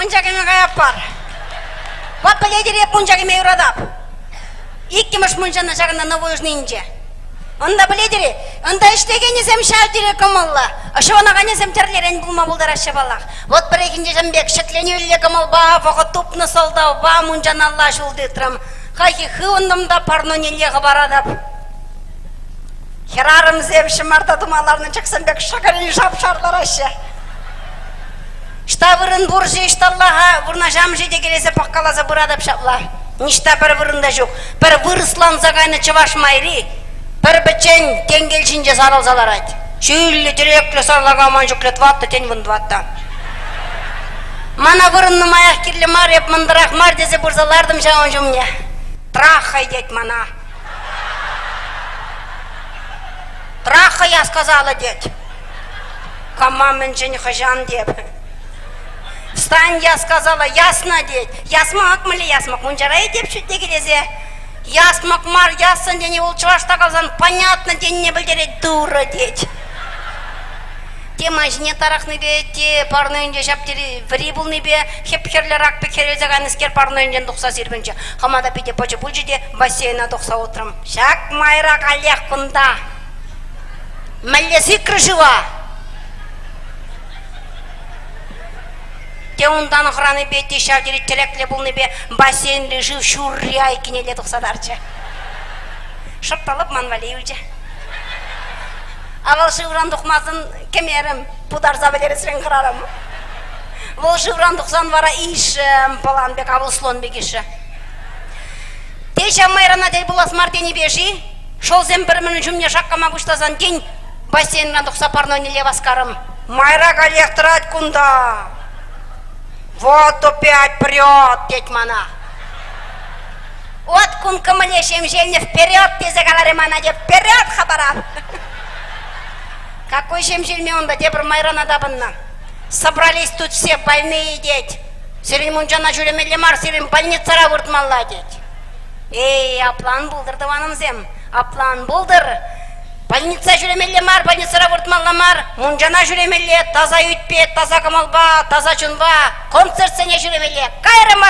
Мунча кӗме каятпӑр. Вӑт пӗлетӗр эп мунча кӗме юратап. Иккӗмӗш мунчана ҫакӑнта Новоюжнинче. Унта пӗлетӗр-и? Унта ӗҫлекенӗсем ҫав тери кӑмӑллӑ. Ҫӑвӑнаканӗсем тӗрлӗрен пулма пултараҫҫӗ паллах. Вӑт пӗррехинче ҫын пек ҫӗкленӳллӗ кӑмӑлпа, вӑхӑт тупнӑ сӑлтавпа мунчаналла ҫул тытрӑм. Хайхи хывӑнтӑм та парнунелле хӑпаратӑп. Хӗрарӑмсем ҫӑмарта тума ларнӑ чӑхсем пек шӑкӑрин шап-шар лараҫҫӗ. Ӑҫта вырӑн пур-ши, ӑҫталла-ха вырнаҫам-ши текелесе пӑхкаласа пыратӑп ҫапла. Ниҫта пӗр вырӑн та ҫук. Пӗр вырӑсланса кайнӑ чӑваш майри пӗр пӗччен тенкел ҫинче сарӑлса ларать. Ҫӳллӗ, тӗреклӗ, сарлака ман чухлӗ тӑваттӑ, тен, вунтӑватта. Мана вырӑн нумаях кирлӗ мар, эп мӑнтӑрах мар тесе пырса лартӑм ҫавӑн ҫумне. Трахай тет мана. Трахая сказала тет. Кама мӗншӗн хӑҫан теп. Встань, я сказала, ясно тет. Ясмӑк мӗнле ясмӑк? Мунчара теп шӳтлекелесе. Ясмӑк мар, яссӑн тени вӑл чӑвашла каласан понятно тенине пӗлтерет Турӑ тет. Те ман ҫине тарӑхнипе, те парнойӗнче ҫап тери вӗри пулнипе хӗп-хӗрлӗ рак пек хӗрелсе кайнӑскер парнойӗнчен тухса сирпӗнчӗ. Хама та питӗ пӑчӑ пулчӗ те бассейна тухса утрӑм. Ҫак майра каллех кунта. Мӗнле сикрӗ шыва? Те унтан хӑранипе, те ҫав тери тӗреклӗ пулнипе бассейнри шыв ҫурри айккинелле тухса тарчӗ. Шӑп та лӑп ман валли юлчӗ. Авал шывран тухмасан кӗмерӗм, путарса вӗлересрен хӑрарӑм. Вӑл шывран тухсан вара ишӗм, пӑлан пек, авал слон пек ишӗ. Те ҫав майрана тӗл пулас мар тенипе-ши, шӑлсем пӗр-пӗрин ҫумне шаккама пуҫласан тин бассейнран тухса парнонелле васкарӑм. Майра каллех тӑрать кунта. Вот опять прет, тет мана. Вот кун кӑмӑлӗ ҫемҫелнӗ вперед тесе каларӗ мана те вперед хапарап. Какой ҫемҫелме унта тепӗр майрана тапӑннӑ. Собрались тут все больные тет. Сирӗн мунчана ҫӳремелле мар, сирӗн больницӑра выртмалла тет. Эй, апла ан пултӑр, тӑванӑмсем, апла ан пултӑр. Больница ҫӳремелле мар, больницӑра выртмалла мар, мунчана ҫӳремелле, таса ӳтпе, таса кӑмӑлпа, таса чунпа, концертсене ҫӳремелле. Кайрӑмӑр!